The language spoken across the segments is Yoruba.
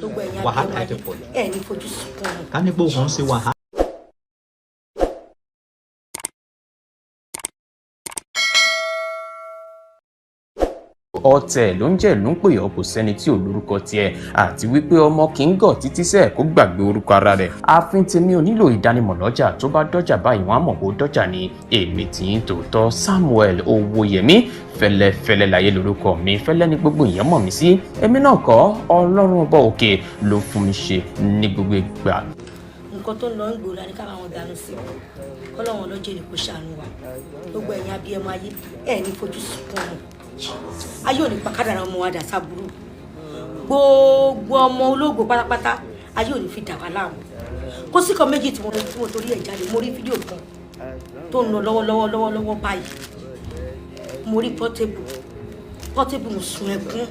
Gbogbo ẹ̀yin Wàhálà abiyamọ ẹ ti ayé, pọ̀ jù. ẹ ní fojú sunkún ọmọ. Ká ní pé òun ṣe wàhálà. Ọ̀tẹ̀ ló ń jẹ́ ló ń pè ọ́, kò sẹ́ni tí ò lórúkọ tiẹ̀, àti wípé ọmọ kì í gọ̀ títí sẹ́ẹ̀ kó gbàgbé orúkọ ara rẹ̀. Ààfin tèmi ò nílò ìdánimọ̀ lọ́jà, tó bá dọ́jà báyìí wọ́n á mọ̀ kó dọ́jà ni. Èmi tí ń tòótọ́ Samuel Owóyẹmí fẹlẹ́fẹlẹ́ láyé lórúkọ mi, fẹlẹ́ ní gbogbo èèyàn mọ̀ mí sí. Èmi náà kọ́, Ọlọ́run ọba òkè ló fún mi ṣe ní gbogbo ìgbà. Nǹkan tó ń lọ ń gbòòrò ní ká bá wọn dànù sí i, kọ́lọ́wọ́n lọ́jọ́ ní kó ṣàánú wa. Gbogbo ẹ̀yin abiyamọ ayé, ẹ̀ ní fojú sunkún ọmọ. Ayé ò ní pa kádàrá ọmọ wa dà sábúrú. Gbogbo ọmọ ológo pátápátá, ayé ò ní fi dà wá láàmú. Kó sí kan méjì tí mo torí ẹ̀ jáde. Mo rí fídíò kan tó ń lọ lọ́wọ́lọ́wọ́ lọ́wọ́lọ́wọ́ báyìí. Mo rí Portable. Portable ń sun ẹkún.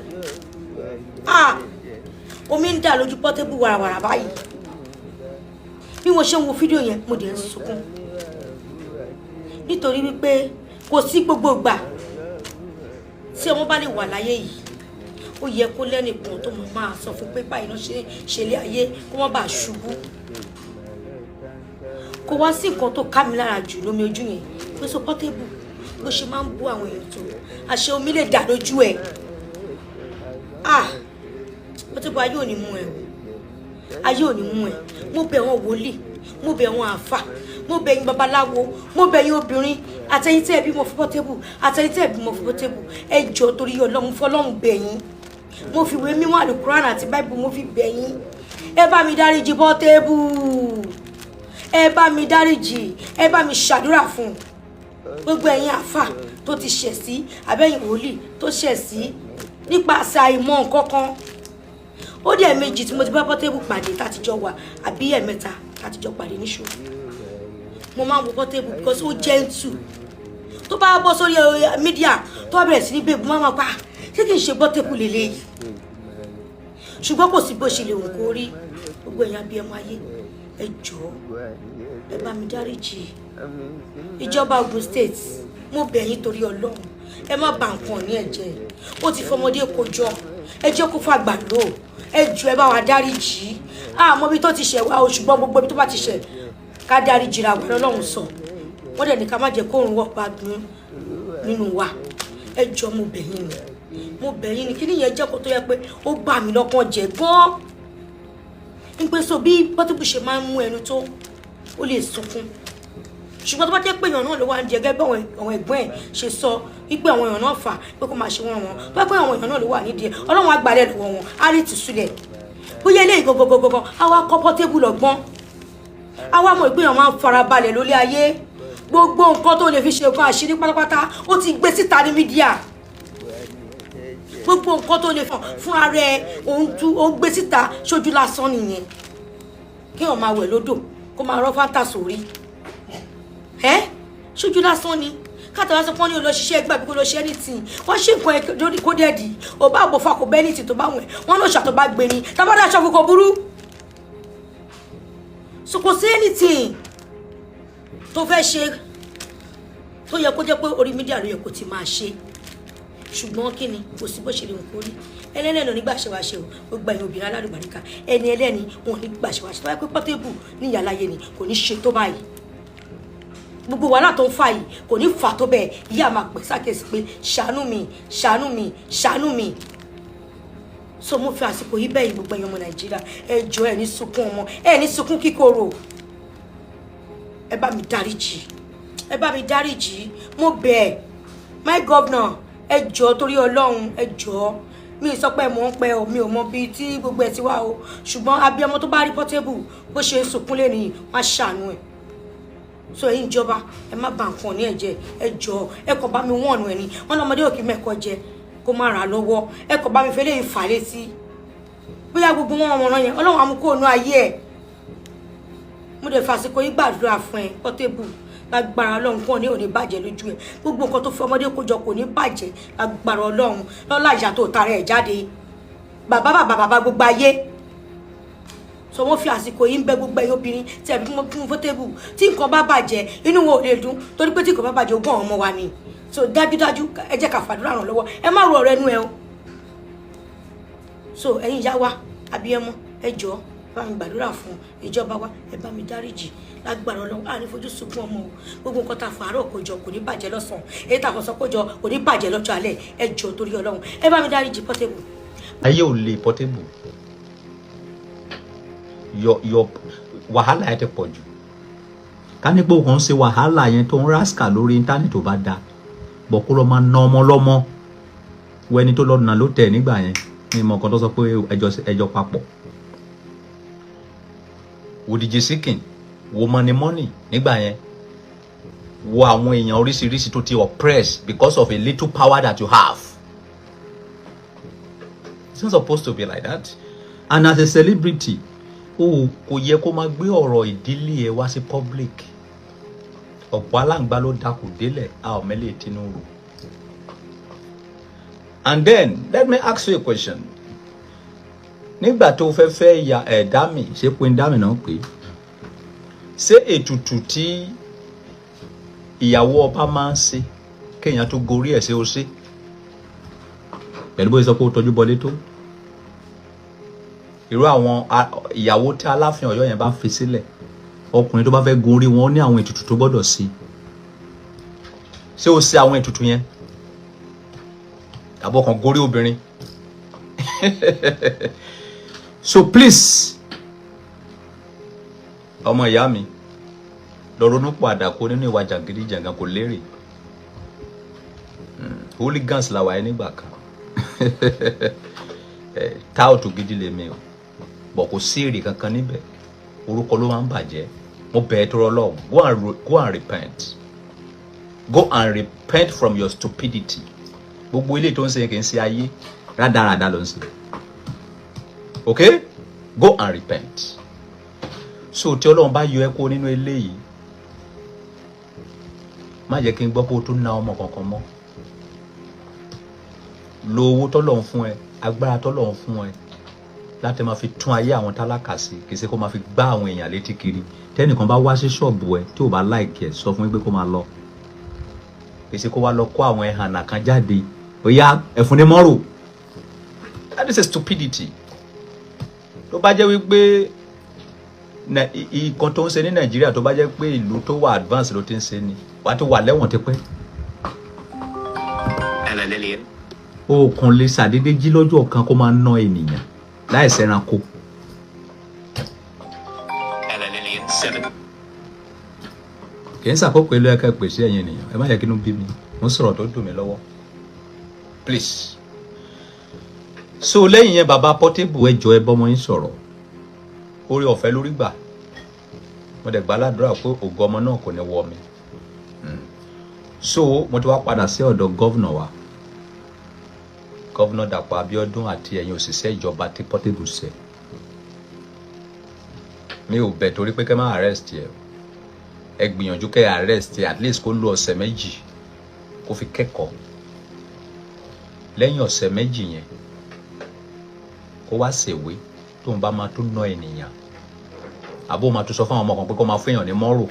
Ah, omi ń dà lójú Portable wàràwàrà báyìí. Bí mo ṣe ń wo fídíò yẹn, mo dẹ̀ ń sunkún, nítorí wípé kò sí gbogbo ìgbà tí ọmọ bá lè wà láyé yìí, ó yẹ kó lẹ́nìkan tó mọ̀ máa sọ fún pé báyìí náà ṣe ṣe lé ayé, kó má bàa ṣubú. Kò wá sí nǹkan tó ká mi lára jù lómi ojú yẹn pé so Portable bó ṣe máa ń bú àwọn èèyàn tó àṣẹ, omi lè dà lójú ẹ̀. Ah, Portable, ayé ò ní mú ẹ o, ayé ò ní mú ẹ. Mo bẹ̀ wọ́n wòlíì, mo bẹ̀ wọ́n àáfà, mo bẹ̀ yín babaláwo, mo bẹ̀ yín obìnrin, àtẹ̀yin tí ẹ bímọ fún Portable, àtẹ̀yin tí ẹ bímọ fún Portable, ẹ jọ̀ọ́, torí Ọlọ́run, fọlọ́run bẹ̀ yín. Mo fi ìwé mímọ́ àlùkùránì àti báìbù, mo fi bẹ̀ yín. Ẹ bá mi dáríjì Portable, ẹ bá mi dáríjì, ẹ bá mi ṣàdúrà fún un. Gbogbo ẹ̀yin àáfà tó ti ṣẹ̀ sí, àbẹ́yìn wòlíì tó ṣẹ̀ sí nípasẹ̀ àìmọ̀ nǹkan kan. Ó dẹ̀ méjì tí mo ti bá Portable pàdé tátijọ́ wà, àbí ẹ̀mẹ́ta tátijọ́ pàdé níṣó. Mo máa ń wo Portable because ó gentle. Tó bá bọ́ sórí media, tó bá bẹ̀rẹ̀ sí ní bèbú, máa ma pa, ṣé kì í ṣe Portable lélẹ́yìí? Ṣùgbọ́n kò sí bó ṣe lè wù kó rí. Gbogbo ẹ̀yin abiyamọ ayé, ẹ jọ̀ọ́, ẹ bá mi dáríjì. Ìjọba Ogun State, mo bẹ̀ yín torí Ọlọ́run, ẹ má bà nǹkan ní ẹ̀jẹ̀. Ó ti fọmọdé kó jọ, ẹ jẹ́ kó fàgbà lò. Ẹ jọ̀ọ́, ẹ bá wa dáríjì. Àmọ́ ibi tó ti ṣẹ̀ wá o, ṣùgbọ́n gbogbo ibi tó bá ti ṣẹ̀, ká dáríjì ra wà lọ́lọ́run sọ. Wọ́n dẹ̀ ní ká má jẹ́ kóòrùn wọ̀ pa dùn nínú wa. Ẹ jọ̀ọ́, mo bẹ̀ yín ni, mo bẹ̀ yín ni. Kí nìyẹn jẹ́ kó tó yẹ pé ó bà mí lọ́kàn jẹ́ gan-an ń pé so bí Portable ṣe máa ń mú ẹnu tó, ó lè sunkún. Ṣùgbọ́n tó bá jẹ́ pé èèyàn náà ló wá ń di ẹgẹ́ bí àwọn ẹ̀gbọ́n ẹ̀ ṣe sọ wípé àwọn èèyàn náà fà pé kó máa ṣe wọ́n wọn, tó bá pé àwọn èèyàn náà ló wà nídìí ẹ̀, Ọlọ́run á gbalẹ̀ lọ́wọ́ wọn, á rí ìtúsílẹ̀. Bóyá eléyìí gangan á wá kọ́ Portable lọ́gbọ́n, á wá mọ̀ pé èèyàn máa ń farabalẹ̀ lórí ayé. Gbogbo nǹkan tó lè fi ṣe nǹkan àṣírí pátápátá, ó ti gbé síta ní media. Gbogbo nǹkan tó lè fún ara ẹ, òun tú ó gbé síta sójú lásán nìyẹn. Kí èèyàn máa wẹ̀ lódò, kó máa rọ́ fáńtà sórí ẹ sójú lásán ni. Káàtà wá sọ pé wọ́n ní o lọ ṣiṣẹ́ ẹgbẹ́ àbí kó lọ ṣe anything, wọ́n ṣe nǹkan ẹ lórí kó dẹ́ẹ̀dì ò bá àbò fa kò bẹ́ anything tó bá wọ̀n ẹ́. Wọ́n lọ ṣàtọ̀ bá gbé ni tábàdà aṣọ fún kò burú. So kò sí anything tó fẹ́ ṣe tó yẹ kó jẹ́ pé orí media ló yẹ kó ti máa ṣe. Ṣùgbọ́n kí ni, kò sí bó ṣe lè kó rí, ẹlẹ́ni ò ní gbà ṣe wá ṣe o. Gbogbo ẹ̀yin obìnrin alálùbáríkà, ẹni ẹlẹ́ni wọn ò ní gbà ṣe wá ṣe. Tó bá yẹ pé Portable ní ìyàláyé ni, kò ní ṣe tó báyìí. Gbogbo wàhálà tó ń fà yìí, kò ní fà tó bẹ́ẹ̀. Ìyá máa pè sákèsí pé ṣàánú mi, ṣàánú mi, ṣàánú mi. So mo fi àsìkò yìí bẹ́ẹ̀ gbogbo ẹ̀yin ọmọ Nàìjíríà, ẹ jọ̀ọ́, ẹ ní sunkún ọmọ, ẹ ní sunkún kíkorò. Ẹ bá mi dáríjì, ẹ bá mi dáríjì. Mo bẹ̀ ẹ́, my governor, ẹ jọ̀ọ́, torí Ọlọ́run, ẹ jọ̀ọ́. Mi ì sọ pé mò ń pẹ́ o, mi ò mọ bíi tí gbogbo ẹ̀ ti wá o, ṣùgbọ́n abiyamọ tó bá rí Portable bó ṣe ń sunkún lé nìyí, wọ́n á ṣàánú ẹ̀. So ẹ̀yin ìjọba, ẹ má bà nǹkan ní ẹ̀jẹ̀. Ẹ jọ̀ọ́, ẹ kàn bá mi wọ̀nù ẹ̀ ní wọn lọ́mọdé òkè mẹ́kọ jẹ kó má rà lọ́wọ́. Ẹ kàn bá mi fẹ́ lè fà létí, bóyá gbogbo wọn wọ̀nà yẹn, Ọlọ́run á mú kó nu ayé ẹ̀. Mo dẹ̀ fàsìkò yìí gbàdúrà fún ẹ, Portable. Lágbára Ọlọ́run, kàn ní òní bàjẹ́ lójú ẹ. Gbogbo nǹkan tó fi ọmọdé kó jọ kò ní bàjẹ́ lágbára Ọlọ́run, lọ́lá ìyá tó tara ẹ̀ jáde, bàbá bàbá bàbá gbogbo ayé. So wọ́n fi àsìkò yìí ń bẹ gbogbo ẹ̀yin obìnrin tí ẹ̀bí fún Portable. Tí nǹkan bá bàjẹ́, inú wọn ò lè dùn, torí pé tí nǹkan bá bàjẹ́, ogún àwọn ọmọ wa ni. So dájúdájú, ẹ jẹ́ ká fàdúrà ràn lọ́wọ́. Ẹ má ro ọ̀rẹ́ nu ẹ o. So ẹ̀yin ìyá wa Abiyamọ, ẹ jọ̀ọ́, bá mi gbàdúrà fún ìjọba wa, ẹ bá mi dáríjì. Lágbára Ọlọ́run, á ní fojú sunkún ọmọ o. Gbogbo nǹkan tá a fàárọ̀ kó jọ kò ní bàjẹ́ lọ́sàn-án, èyí tá a fọ̀sán kó jọ kò ní bàjẹ́ lọ́jọ́ alẹ́. Ẹ jọ̀ọ́, torí Ọlọ́run, ẹ bá mi dáríjì Portable. Ayé ò lè. Portable, your wàhálà ẹ ti pọ̀ jù. Ká ní pé o kàn ń ṣe wàhálà yẹn tó ń rascal lórí internet, ò bá da bọ̀ kó lọ máa ná ọmọ lọ́mọ. Wọ ẹni tó lọ nà ló tẹ̀ nígbà yẹn ní ìmọ̀ kan tó sọ pé ẹjọ́ ẹjọ́ papọ̀. Wo DJ Sikin, wo Money Money nígbà yẹn, wo àwọn èèyàn oríṣiríṣi tó ti oppress because of a little power that you have. It's not supposed to be like that. And as a celebrity, o kò yẹ kó máa gbé ọ̀rọ̀ ìdílé ẹ wá sí public. Ọ̀pọ̀ aláǹgbá ló dakò délẹ̀, a ò mẹ́lẹ̀ Tinubu. And then let me ask you a question. Nígbà tó fẹ́ fẹ́ ya ẹ̀dá mi, ṣé Queen Dami náà pé, ṣé ètùtù tí ìyàwó ọba máa ń ṣe kéèyàn tó gorí ẹ̀, ṣe ó ṣe pẹ̀lú bóyá sọ pé ó tọ́jú bọlé tó irú àwọn ìyàwó tí Aláàfin Ọ̀yọ́ yẹn bá fi sílẹ̀, ọkùnrin tó bá fẹ́ gun orí wọn, ó ní àwọn ètùtù tó gbọ́dọ̀ ṣe? Ṣé o ṣe àwọn ètùtù yẹn, tàbí ọkàn gorí obìnrin? So please, ọmọ ìyá mi, lọ ronú padà kó nínú ìwà jàgídíjàgan, kò lérè. Hooligans làwà yẹn nígbà kan. Táòtù gidi lèmi o bọ̀, kò sí èrè kankan níbẹ̀, orúkọ ló máa ń bàjẹ́. Mo bẹ̀ ẹ́ tó rọlọ́ọ̀, go and repent, go and repent from your stupidity. Gbogbo ilé tó ń ṣe kì í ṣe ayé, rádaràda ló ń ṣe. Okay, go and repent. So tí Ọlọ́run bá yọ ẹ́ kó nínú eléyìí, má jẹ́ kí n gbọ́ pé o tún na ọmọ kankan mọ́. Lo owó tọ́lọ́run fún ẹ, agbára tọ́lọ́run fún ẹ láti máa fi tún ayé àwọn tálákà sí, kì í ṣe kó máa fi gbá àwọn èèyàn létí kiri. Tẹ́nìkan bá wá sí ṣọ́ọ̀bù ẹ tí ò bá like ẹ, sọ fún pé kó máa lọ, kì í ṣe kó wá lọ kó àwọn ẹhànà kan jáde, ó yá, ẹ̀fún ní mọ́rò. That is a stupidity. Tó bá jẹ́ wípé nǹkan tó ń ṣe ní Nàìjíríà, tó bá jẹ́ pé ìlú tó wà advance ló ti ń ṣe ni, wàá ti wà lẹ́wọ̀n tipẹ́. Ella Lillian. O kàn lè ṣàdédé jí lọ́jọ́ kan kó máa ná ènìyàn láìsí ẹranko. Ella Lillian 7. Kì í ṣàkókò ilé ẹ̀ka ìpèsè. Ẹ̀yin ènìyàn, ẹ má yẹ kí inú bí mi, mo ń sọ̀rọ̀ tó dùn mí lọ́wọ́, please. So lẹ́yìn yẹn, bàbá Portable, ẹ jọ̀ọ́, ẹ bọ́mọ yín sọ̀rọ̀. Orí ọ̀fẹ́ lórí gbà, mo dẹ̀ gbà ládùúrà pé ògo ọmọ náà kò ní wọ mi. So mo ti wá padà sí ọ̀dọ̀ governor wa, Governor Dàpọ̀ Abíọ́dún, àti ẹ̀yin òṣìṣẹ́ ìjọba tí Portable ṣe. Mi ò bẹ̀ torí pé kẹ́ má arrest ẹ o. Ẹ gbìyànjú kẹ́ arrest ẹ, at least kó lo ọ̀sẹ̀ 2 kó fi kẹ́kọ̀ọ́. Lẹ́yìn ọ̀sẹ̀ 2 yẹn, kó wá ṣèwé tóun bá máa tún ná ènìyàn, àbó máa tún sọ fún àwọn ọmọ kan pé kó máa fẹ́yàn ní mọ́rò.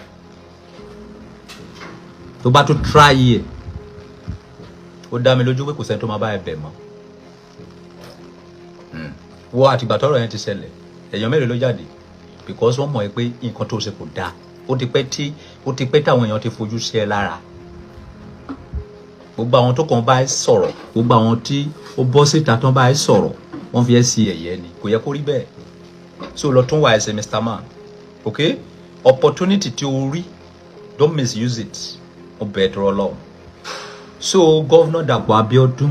Tó bá tún try ẹ̀, ó dá mi lójú pé kò sẹ́ni tó máa bá ẹ bẹ̀ mọ́. Wo àtìgbà tọ́rọ̀ yẹn ti ṣẹlẹ̀, èèyàn mélòó ló jáde? Because wọ́n mọ̀ ẹ́ pé nǹkan tó ṣe kò dáa. Ó ti pẹ́ táwọn èèyàn ti fojú sí ẹ lára. Gbogbo àwọn tó kàn bá ẹ sọ̀rọ̀, gbogbo àwọn tí ó bọ́ síta tán bá ẹ sọ̀rọ̀, wọ́n fi ẹ́ sí ẹ̀yẹ ni. Kò yẹ kó rí bẹ́ẹ̀. So lọ tún wà ẹsẹ̀, Mr. Man. Okay, opportunity tí o rí, don't misuse it. Mo bẹ̀ ẹ́ tọrọ lọ́wọ́. So Governor Dàpọ̀ Abíọ́dún,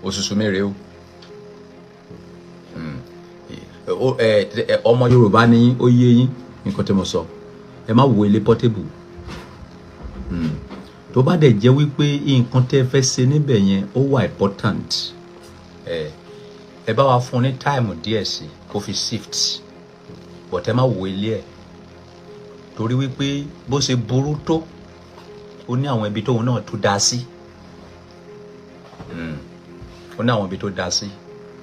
òṣùṣù mi rèé o. Ọmọ Yorùbá ni, ó yé yín nǹkan tí mo sọ. Ẹ má wo ilé Portable. Tó bá dẹ̀ jẹ́ wípé nǹkan tẹ́ fẹ́ ṣe níbẹ̀ yẹn ó wà important, ẹ bá wa fún ní time díẹ̀ sí kó fi shift, but ẹ má wo ilé ẹ̀, torí wípé bó ṣe burú tó, ó ní àwọn ibi tóun náà tó dá sí. Ó ní àwọn ibi tó dá sí,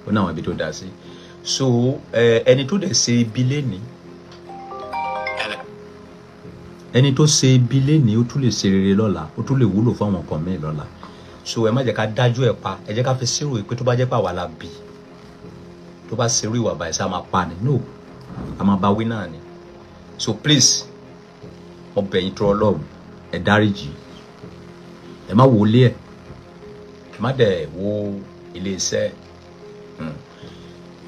ó ní àwọn ibi tó dá sí. So ẹni tó dẹ̀ ṣe ibi lénìí, ẹni tó ṣe ibi lénìí, ó tún lè ṣe rere lọ́la, ó tún lè wúlò fún àwọn nǹkan míì lọ́la. So ẹ má jẹ́ ká dájú ẹ̀ pa, ẹ jẹ́ ká fi sírò pé tó bá jẹ́ pé àwa la bí. Tó bá ṣerú ìwà báyìí, sá máa pa ni? No, a máa bá wí náà ni. So please, mo bẹ̀ yín tó Ọlọ́run, ẹ dáríjì, ẹ má wọlé ẹ, ẹ má dẹ̀ wo ilé iṣẹ́.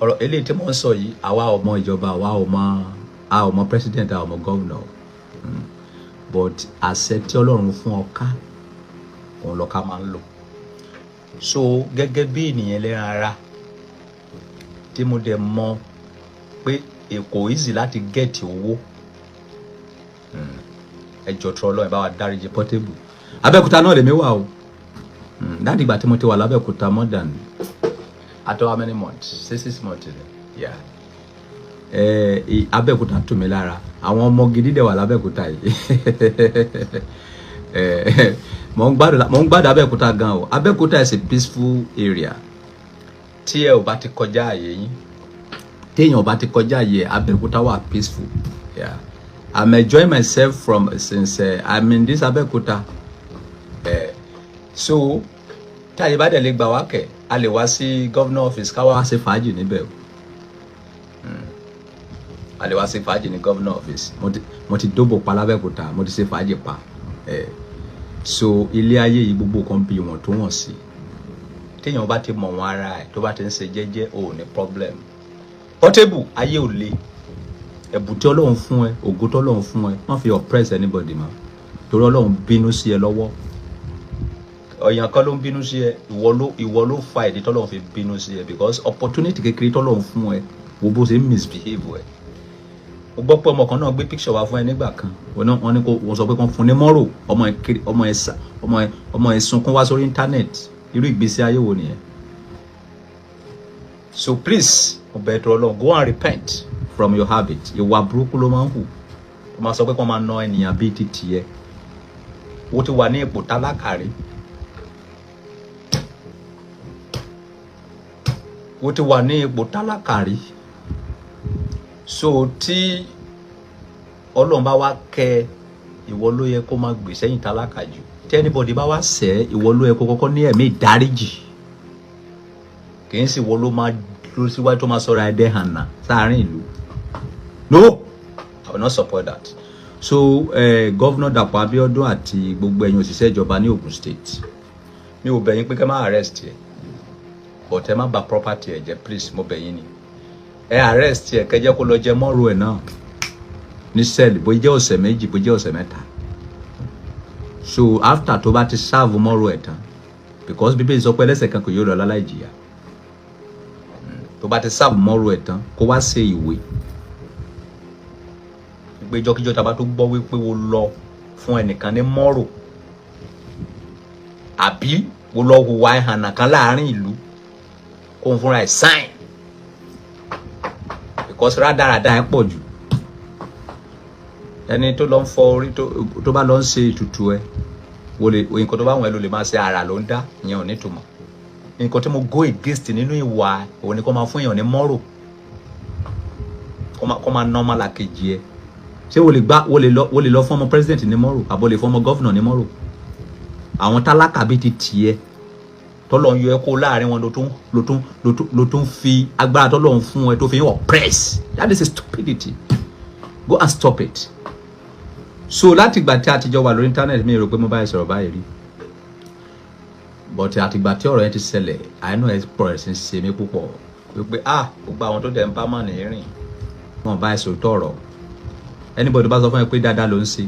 Ọ̀rọ̀ eléyìí tí mo ń sọ yìí, àwa ọmọ ìjọba, àwa ọmọ, a ọmọ president, a ọmọ governor, but àṣẹ tí Ọlọ́run fún ọká, òun lọ́ka máa ń lò. So gẹ́gẹ́ bí ènìyàn ẹlẹ́ran ara tí mo dẹ̀ mọ̀ pé èkó easy láti get owó, ẹ jọ̀ọ́ tó Ọlọ́run, bá wa dáríjì Portable. Abẹ́òkúta náà lèmi wà o. Láti ìgbà tí mo ti wà lábẹ́òkúta, more than after how many months, 6 months ni, yeah. Ẹ Abẹ́òkúta tù mí lára, àwọn ọmọ gidi dẹ̀ wà lábẹ́òkúta yìí. Ẹ mò ń gbádùn Abẹ́òkúta gan o. Abẹ́òkúta is a peaceful area. Tí ẹ ò bá ti kọjá àyè yín, téèyàn ò bá ti kọjá àyè, Abẹ́òkúta wà peaceful. Yeah, I'm enjoying myself from since I'm in this Abẹ́òkúta. So táyé bá dẹ̀ lè gbà wá kẹ̀, a lè wá sí governor office, ká wá ṣe fàájì níbẹ̀ o. A lè wá ṣe fàájì ní governor office. Mo ti dóbò pa lábẹ́òkúta, mo ti ṣe fàájì pa. So ilé ayé yìí, gbogbo kan bí wọ́n tó wọ̀n sí. Téèyàn bá ti mọ̀ wọn ara ẹ̀, tó bá ti ń ṣe jẹ́jẹ́, ò ní problem. Portable, ayé ò le. Ẹ̀bùn tí Ọlọ́run fún ẹ, ògo tí Ọlọ́run fún ẹ, má fi oppress anybody mọ́, torí Ọlọ́run bínú sí ẹ lọ́wọ́. Ọ̀yàn kan ló ń bínú sí ẹ, ìwọ ló fa ìdí tọ́lọ́run fi bínú sí ẹ, because opportunity kékeré tọ́lọ́run fún ẹ, wo bó ṣe ń misbehave ẹ. Mo gbọ́ pé ọmọ kan náà gbé picture wá fún ẹ nígbà kan, wọn náà wọ́n ní kó wọ́n sọ pé kó fún ní mọ́rò. Ọmọ ẹ kiri, ọmọ ẹ sà, ọmọ ẹ sunkún wá sórí internet. Irú ìgbésí ayé wo nìyẹn? So please, mo bẹ̀ tó Ọlọ́run, go and repent from your habit. Ìwà burúkú ló máa ń hù tó máa sọ pé kó máa ná ènìyàn bíi títì ẹ. Ó ti wà ní ipò tálákà rí, ó ti wà ní ipò tálákà rí. So tí Ọlọ́run bá wá kẹ́, ìwọ ló yẹ kó máa gbè sẹ́yìn tálákà jù. Tí anybody bá wá ṣẹ̀, ìwọ ló yẹ kó kọ́kọ́ ní ẹ̀mí ìdáríjì. Kì í sì wọ ló máa dúró síwájú tó máa sọ̀rọ̀ ẹ̀dẹ́ hànà sáàárín ìlú. No, I will not support that. So Governor Dàpọ̀ Abíọ́dún àti gbogbo ẹ̀yin òṣìṣẹ́ ìjọba ní Ogun State, mi ò bẹ̀ yín pé kẹ́ má arrest ẹ̀, but ẹ má bà property ẹ̀ jẹ́. Please, mo bẹ̀ yín ni, ẹ arrest ẹ̀, kẹ́ jẹ́ kó lọ jẹ mọ́rò ẹ̀ náà ní cell, bó jẹ́ ọ̀sẹ̀ 2, bó jẹ́ ọ̀sẹ̀ 3. So after tó bá ti serve mọ́rò ẹ̀ tán, because Bíbélì sọ pé ẹlẹ́ṣẹ̀ kan kò yóò lọ láláì jìyà, tó bá ti serve mọ́rò ẹ̀ tán, kó wá ṣe ìwé pé jọ́kíjọ́ tá a bá tó gbọ́ wípé wo lọ fún ẹnìkan ní mọ́rò, àbí wo lọ hùwà ìhànà kan láàrin ìlú, kó n fúnra ẹ̀ sign, because rádaràda ẹ̀ pọ̀ jù. Ẹni tó lọ ń fọ orí, tó bá lọ ń ṣe ètùtù ẹ, wo lè nǹkan tó bá wọn ẹ ló lè máa ṣe, ara ló ń dá, ìyẹn ò ní ìtumọ̀. Nǹkan tí mo go against nínú ìwà òun ni kó máa fún èèyàn ní mọ́rò, kó máa ná ọmọ làkejì ẹ. Ṣé wo lè gbá, wo lè lọ fún ọmọ president ní mọ́rò, àbọ̀ lè fún ọmọ governor ní mọ́rò? Àwọn tálákà bíi ti tiẹ̀ tọ́lọ̀ ń yọ ẹ kó láàrin wọn, ló tún fi agbára tọ́lọ̀ ń fún ẹ tó fi ń oppress. That is a stupidity. Go and stop it. So láti ìgbà tí a ti jọ wà lórí internet, mi rò pé mo bá yẹ sọ̀rọ̀ báyìí rí, but àtìgbà tí ọ̀rọ̀ yẹn ti ṣẹlẹ̀, àánú ẹ̀ pọ̀ rẹ̀ sí ń ṣe mí púpọ̀ wípé, ah, gbogbo àwọn tó dẹ̀ ń bá mọ̀ ní rìn, wọn bá ẹ sòótọ́ ọ̀rọ̀. Anybody bá sọ fún ẹ pé dáadáa ló ń ṣe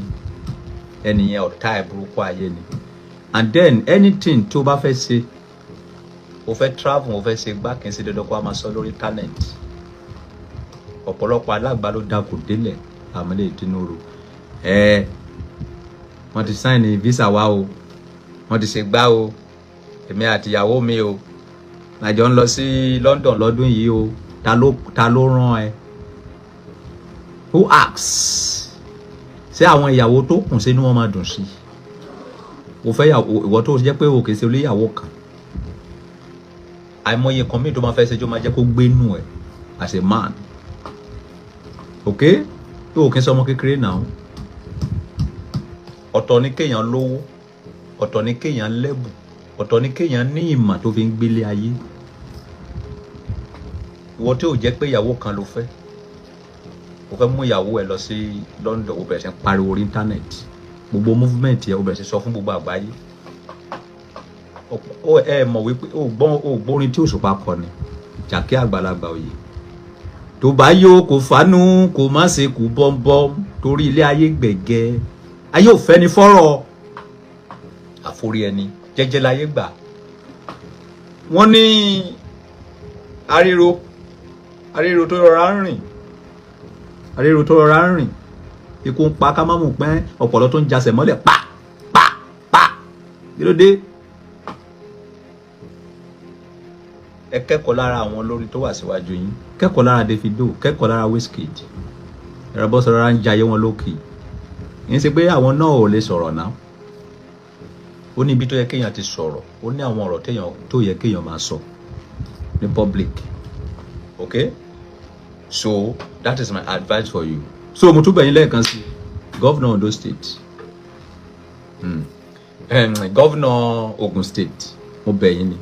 ẹnìyẹn, ọ̀tá ẹ̀ burúkú ayé ni. And then anything tó bá fẹ́ ṣe, o fẹ́ travel, o fẹ́ ṣe gbá, kì í ṣe dandan kó a máa sọ lórí internet. Ọ̀pọ̀lọpọ̀ alágbá ló dákò délẹ̀ àmọ́lẹ̀ ìdínúru ẹ. Wọ́n ti sign visa wa o, wọ́n ti ṣe gbá o, èmi àti ìyàwó mi o, àjọ ń lọ sí London lọ́dún yìí o. Ta ló rán ẹ? Who asks? Ṣé àwọn ìyàwó tó kùn sínú wọn máa dùn sí o? Fẹ́ yàwó, ìwọ tó jẹ́ pé o kì í ṣe oníyàwó kan, àìmọye kan míì tó máa fẹ́ ṣe tó máa jẹ́ kó gbénú ẹ̀ as a man, ok, tó o kì í ṣe ọmọ kékeré náà. Ọ̀tọ̀ ni kéèyàn lówó, ọ̀tọ̀ ni kéèyàn lẹ́bùn, ọ̀tọ̀ ni kéèyàn ní ìmọ̀ tó fi ń gbélé ayé. Ìwọ tí ò jẹ́ pé ìyàwó kan ló fẹ́, o fẹ́ mú ìyàwó ẹ lọ sí London, o bẹ̀rẹ̀ sí pariwo orí internet, gbogbo movement yẹn, o bẹ̀rẹ̀ sí sọ fún gbogbo àgbáyé. Ó ẹ mọ̀ wípé ó gbọ́n, ó gbórin tí Òṣùpá kọ ni jàkí àgbàlagbà òye tó bá yóò kò fánú kò má ṣe kú bọ́m̀bọ́m, torí ilé ayé gbẹ̀gẹ́, ayé ò fẹ́ ni fọ́rọ̀ àforí ẹni jẹ́jẹ́ láyé gbà. Wọ́n ní aríro aríro tó rọra ń rìn, aríro tó rọra ń rìn, ikú ń pa ká má mú pẹ́, ọ̀pọ̀lọ́ tó ń jasẹ̀ mọ́lẹ̀ pa pa pa, kí ló dé? Ẹ kẹ́kọ̀ọ́ lára àwọn olórin tó wà síwájú yín, kẹ́kọ̀ọ́ lára Davido, kẹ́kọ̀ọ́ lára Wizkid. Ẹ̀rọ bọ́sọ̀ rárá ń jayé wọn lókè. Yín ṣe pé àwọn náà ò lè sọ̀rọ̀ náà. Ó ní ibi tó yẹ kéèyàn ti sọ̀rọ̀, ó ní àwọn ọ̀rọ̀ téèyàn tó yẹ kéèyàn máa sọ ní public. Okay, so that is my advice for you. So mo tún bẹ̀ yín lẹ́ẹ̀kan sí, Governor Ondo State, Governor Ogun State, mo bẹ̀ yín ni,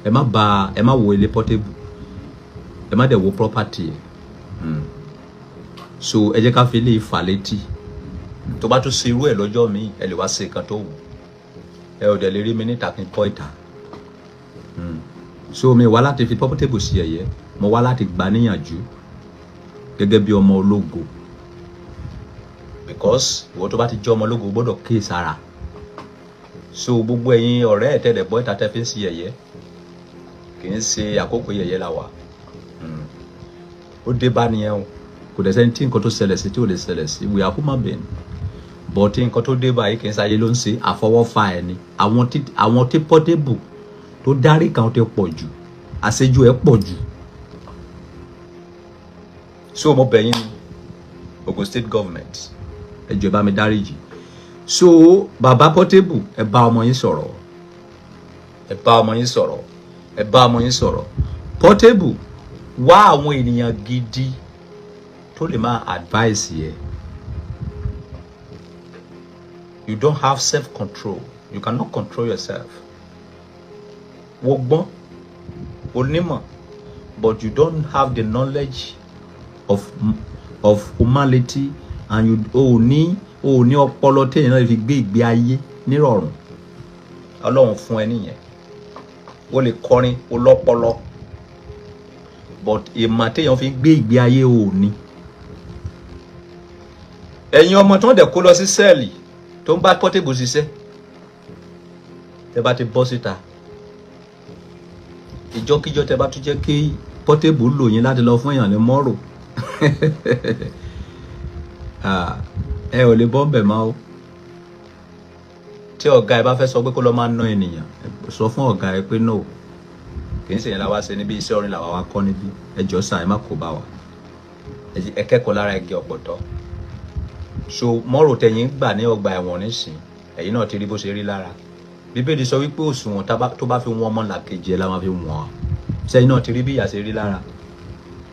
ẹ má ba, ẹ má wo ilé Portable, ẹ má dẹ̀ wo property ẹ̀. So ẹ jẹ́ ká fi ilé ìfà létí. Tó bá tún ṣe irú ẹ̀ lọ́jọ́ míì, ẹ lè wá ṣe nǹkan tó wù ẹ. Ò dẹ̀ lè rí mi níta kí n kọ́ ìta. So mi wá láti fi Portable sí ẹ̀yẹ, mo wá láti gbà níyànjú gẹ́gẹ́ bí ọmọ ológo, because ìwọ tó bá ti jẹ́ ọmọ ológo gbọ́dọ̀ kíyè sára. So gbogbo ẹ̀yin ọ̀rẹ́ ẹ̀ tẹ̀lẹ̀ bọ́ ìta tẹ́ fi ń sí ẹ̀yẹ, kì í ṣe àkókò yẹ̀yẹ́ la wà. Ó dé bá nìyẹn o. Kò dẹ̀ sẹ́ni tí nǹkan tó ṣẹlẹ̀ sí tí ò lè ṣẹlẹ̀ sí. We are human being, but nǹkan tó dé báyìí kì í ṣayé ló ń ṣe, àfọwọ́fà ẹ̀ ni. Àwọn tí Portable tó dárí kan ti pọ̀ jù, àṣejù ẹ̀ pọ̀ jù. So mo bẹ̀ yín ni, Ogun State government, ẹ jọ̀ọ́, ẹ bá mi dáríjì. So bàbá Portable, ẹ bá ọmọ yín sọ̀rọ̀, ẹ bá ọmọ yín sọ̀rọ̀, ẹ bá ọmọ yín sọ̀rọ̀. Portable, wá àwọn ènìyàn gidi tó lè máa advice yẹ. You don't have self control, you cannot control yourself. Wo gbọ́n onímọ̀, but you don't have the knowledge of humanity and you ò ní ọpọlọ téèyàn náà fi gbé ìgbé ayé nírọ̀rùn. Ọlọ́run fún ẹ nìyẹn. O lè kọrin, o lọ́pọlọ, but ìmọ̀ téèyàn fi gbé ìgbé ayé ò ní. Ẹ̀yin ọmọ tí wọ́n dẹ̀ kó lọ sí cell tó ń bá Portable ṣiṣẹ́, tẹ́ bá ti bọ́ síta, ìjọ́kíjọ́ tẹ́ bá tún jẹ́ kí Portable lò yín láti lọ fún èèyàn ní mọ́rò, ẹ ò lè bọ́ ń bẹ̀ máa o. Tí ọ̀gá ẹ bá fẹ́ sọ pé kó lọ máa ná ènìyàn, sọ fún ọ̀gá ẹ pé no, kì í ṣe yẹn la wá ṣe níbi, iṣẹ́ orin làwa wá kọ́ níbí. Ẹ jọ̀ọ́ sà, ẹ má kó bá wa. Ẹ kẹ́kọ̀ọ́ lára igi ọ̀pọ̀tọ́. So mọ́rò tẹ̀yìn gbà ní ọgbà ẹ̀wọ̀n nísìn, ẹ̀yin náà ti rí bó ṣe rí lára. Bíbélì sọ wípé òṣùwọ̀n tó bá fi wọ́n ọmọ làkejì ẹ̀ la máa fi wọ́n. Sẹ́yìn náà ti rí bí ìyà ṣe rí lára?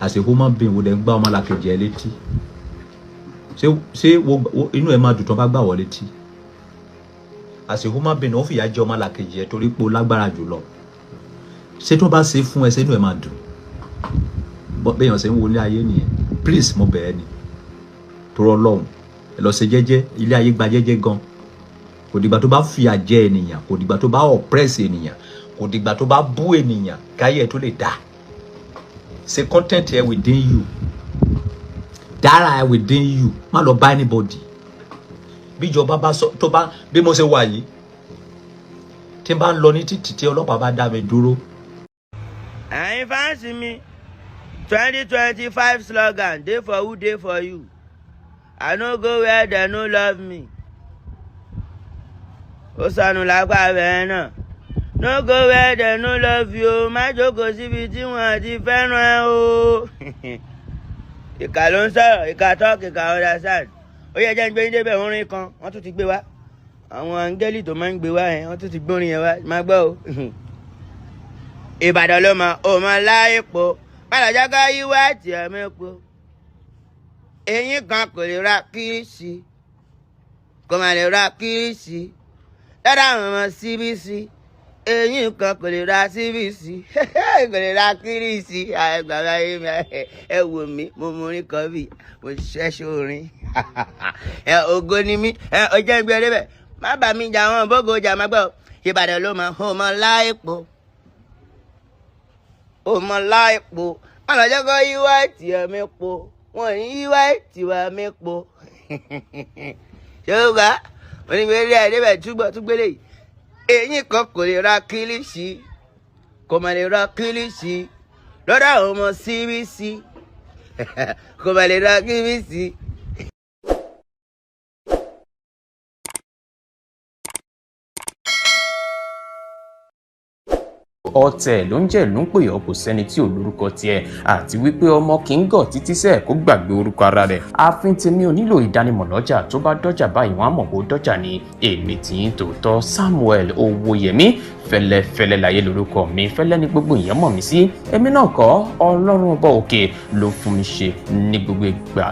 As a human being, wo dẹ̀ ń gbá ọmọ làkejì ẹ̀ létí, ṣé inú ẹ̀ máa dùn tó bá gbà wọ́ létí? As a human being, ó fìyà jẹ ọmọ làkejì ẹ̀ torí pé ó lágbára jùlọ. Ṣé tó bá ṣe fún ẹ, ṣé inú ẹ̀ máa dùn? Bẹ́ẹ̀ yàn ṣe ń wo ilé ayé nìyẹn. Please, mo bẹ̀ ẹ́ ni, torọ Ọlọ́run, ẹ lọ ṣe jẹ́jẹ́. Ilé ayé gba jẹ́jẹ́ gan. Kò dìgbà tó bá fìyà jẹ ènìyàn, kò dìgbà tó bá oppress ènìyàn, kò dìgbà tó bá bú ènìyàn káyé ẹ tó lè dá ṣe. Content ẹ within you, dára ẹ within you, má lọ bá anybody. Bíjọba bá sọ tó bá, bí mo ṣe wà yìí, tí n bá ń lọ ní títì, tí ọlọ́pàá bá dá mi dúró. Ẹ̀yin fans mi, 2025 slogan dey for who dey for you. I no go where dem no love me. Ó sọnù lápá bẹ́ẹ̀ náà. No go where dem no love you. Má jókòó síbi tí wọ́n ti fẹ́ràn ẹ o. Ìkà ló ń sọ̀rọ̀, ìkà talk, ìkà understand. Ó yẹ jẹ́ ń gbé yín débẹ̀. Orin kan wọ́n tún ti gbé wá. Àwọn áńgẹ́lì tó máa ń gbé wá yẹn, wọ́n tún ti gbórin yẹn wá. Má gbọ́ o. Ìbàdàn ló mọ òmò láìpo pàlàjàgà yíwá tiẹ̀ mẹ́po. Eyín kan kò lè ra kírísì, kò má lè ra kírísì lọ́dọ̀ àwọn ọmọ CBC. Eyín kan kò lè ra CBC, kò lè ra kírísì. Àgbàrá ayé mi, ẹ wò mí, mo mú orin kan bì, mo ṣẹ́ṣọ́ orin. Ẹ ògo ni mí, ẹ ọjọ́ ìgbẹ́ débẹ̀. Má bà mí jà wọ́n, bógo jà má gbọ́. Ìbàdàn ló mọ̀, ó mọ láìpo. Ó mọ láìpo. Má lọ jẹ́ kó yíwá ìtìyẹ̀ mi po. Wọ́n ní yíwá ìtìwà mi po. Ṣé o gbà? Onígbèrè ẹ̀ débẹ̀ túgbọ̀ túgbélé yìí. Eyín kan kò lè ra kílíṣì, kò mà lè ra kílíṣì lọ́dọ̀ àwọn ọmọ CBC, kò mà lè ra kílíṣì. Ọ̀tẹ̀ ló ń jẹ́ ló ń pè ọ́, kò sẹ́ni tí ò lórúkọ tiẹ̀, àti wípé ọmọ kì í gọ̀ títí sẹ́ẹ̀ kó gbàgbé orúkọ ara rẹ̀. Ààfin tèmi ò nílò ìdánimọ̀ lọ́jà, tó bá dọ́jà báyìí wọ́n á mọ̀ bó dọ́jà ni. Èmi tì í tòótọ́, Samuel Owóyẹmí Fẹ́lẹ́fẹ́lẹ́ láyé lórúkọ mi, fẹ́lẹ́ ní gbogbo èèyàn mọ̀ mí sí. Èmi náà kọ́, Ọlọ́run ọba òkè ló fún mi ṣe ní gbogbo ìgbà.